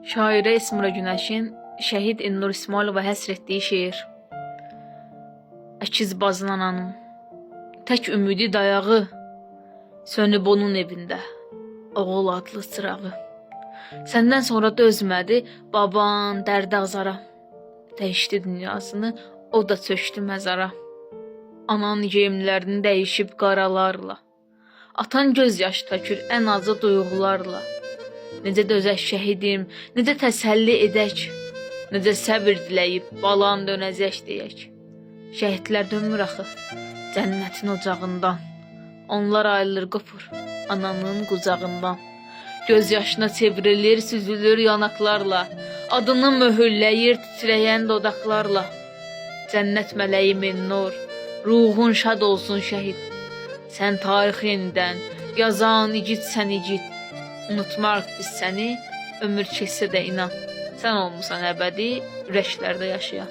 Şairə Esmura Günəşin şəhid Elnur İsmailova həsr etdiyi şeir. Əkiz bacın ananın tək ümidi dayağı sönüb onun evində oğul adlı çırağı. Səndən sonra dözmədi baban dərdə azara. Dəyişdi dünyasını, o da çökdü məzara. Anan geyimlərini dəyişib qaralarla. Atan göz yaşı tökür ən acı duyğularla. Necə dözək şəhidim, necə təsəlli edək, necə səbir diləyib balan dönəcək deyək. Şəhidlər dönmür axı cənnətin ocağından. Onlar ayrılır, qopur ananın qucağından. Göz yaşına çevrilir, süzülür yanaqlarla. Adını möhürləyir titrəyən dodaqlarla. Cənnət mələyi Minnur, ruhun şad olsun şəhid. Sən tarixi yenidən yazan igidsən igid. Unutmarıq biz səni, ömür keçsə də inan. Sən olmusan əbədi, ürəklərdə yaşayan.